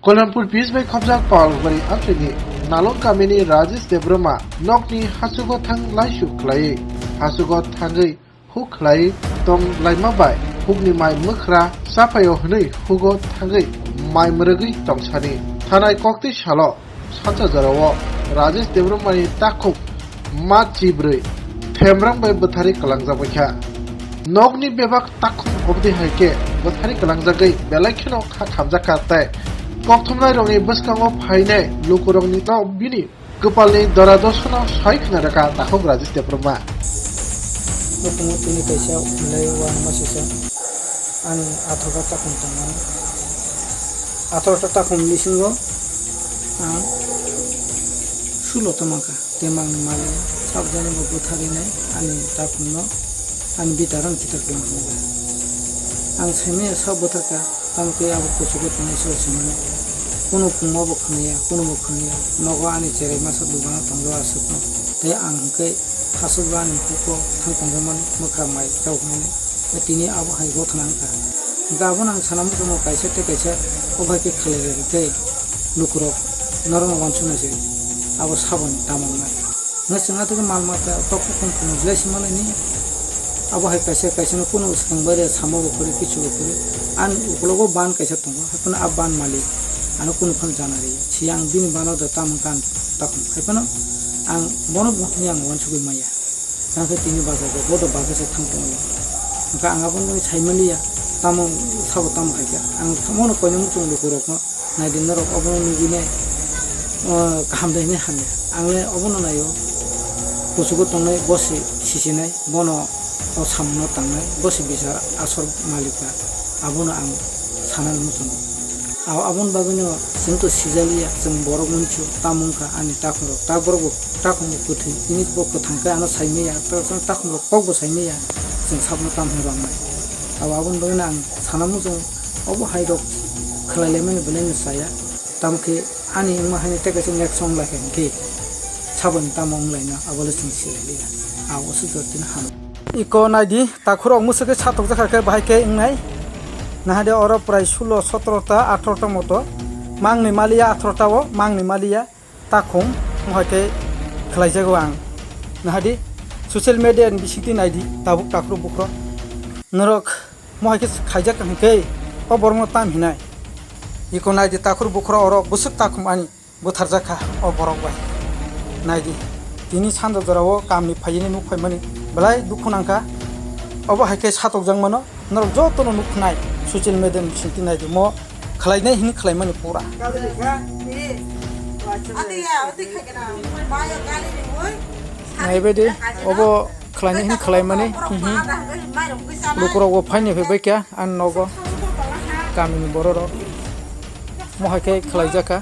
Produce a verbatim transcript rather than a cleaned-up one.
Kolhampur P S bai khobjak Palbari amchaini Nalong kamini Rajesh Debbarma nokni hachugo thang laisu khlai, hachugo thangwi huk khlai tong laima bai hukni mai mwkhra chapaio hwnwi hugo thangwi mai mwrwgwi tongsani. Thanai koktwi salo sancha jorao Rajesh Debbarmani takhuk ma chibrwi themrang bai bwthari kwlangjak bai kha. Nokni bebak takhuk obdi hai khe bwthari kwlangjagwi belai kheno kha khamjak kha tei kokthumnairokni bwskango phainai lukurokni no bini kwpalni dora dosono soi khna rwkha takhuk Rajesh Debbarma. Nukhungo tini kaisa ulai uanama sisa ani atharo ta takhum tongmani. Atharo ta takhum bisingo ang sulo ta mankha. Tei mangni mali sak jani bo bwtharinai ani takhumno ani bitarang kitor kwlang hwnwi. Ang saimanya sak bwtharkha, tamo khe abo kuchugo tongnai sor simano. Kunu pungma bo khwnaya, kunu bo khwnaya. Nogo ani cherai masa dugano tongjago aswkno. Tei ang hwnkhe hachukbo ani buko thang tongjakmani mwkhra mai chaukmani. Tei tini abo hai gothono wngkha. Hwnkhe abono ang sana muchungo kaisa tei kaisa o bai khe khlai rwdi tei lukurok norokno uansuknai se abo saboni tamo wngnai. Hwnkhe chwng atwkhe mal mata tok kuphung kuphung belai se manani abo hai kaisa kaisa no kunu swkang bai rw samo bo kwrwi kichu bo kwrwi ani ukologo ban kaisa tongo, haiphano a ban malik ano kunu phano jana rwya. Siyang bini bana da tamo wngkha ang takhum, haiphano ang bono buphani ang uansugwi maya. Tamo khe tini bazar bo, bodo bazar se thang tongo. Hwnkhe ang abono sai manliya, tamo sabo tamo hai khe. Ang tamo no koino muchung lukurokno nai di, norok obono nugwi nai, o, kaham de hinwi hamya. Ang le obono naio, kuchugo tongnai, bo se sisinai, bono o samungno tangnai, bo se bichar asor malik ba, abono ang sana muchungo. Abo, aboni bagwino chwng to sijaliya, chwng borok wngkhe tamo wngkha ani takhumrok, ta borok bo takhumrok kwthwi, tini bo kwthang khe ano saimaya, ta, ta, takhumrok kokbo saimaya, chwng sabno tamo hwnwi rwknai. Abo, aboni bagwino ang sana muchungo, obo hai rok khlai laimani belai no chaya, tamo khe ani wngma haino tei kaisa next wng lai kha hwnkhe saboni tamo wng laina, abo le chwng silai liya, abo se jotoni hano. Iko naidi, takhurok mwswk khe satokjak kha khe bahai khe wngnai. Nahade oro prai sulo, sotoro ta, atharo ta moto. Mangni maliya atharo ta o, mangni maliya takhum, mohai khe khlaijago ang. Nahadi, social media ni bisingtwi naidi, tabuk takhurok bukhurok. Norok mohai khe khaijak hwnkhe, o borokno tam hinai. Iko naidi takhurok bukhurok oro bwswk takhum ani. Butharjak kha o borok bai. Naidi, tini sanja jorao kamni phaiyani nuk phaimani belai dukhu nangkha. Obo hai khe satokjakmano norok jotono nuknai social media ni bisingtwi naidi mo khlainai hini khlaimani pura. Naibaidi obo khlainai hini khlaimani hihi lukurokbo phaini phaibaikha ani nogo kamini bororok mohai khe khlaijakha.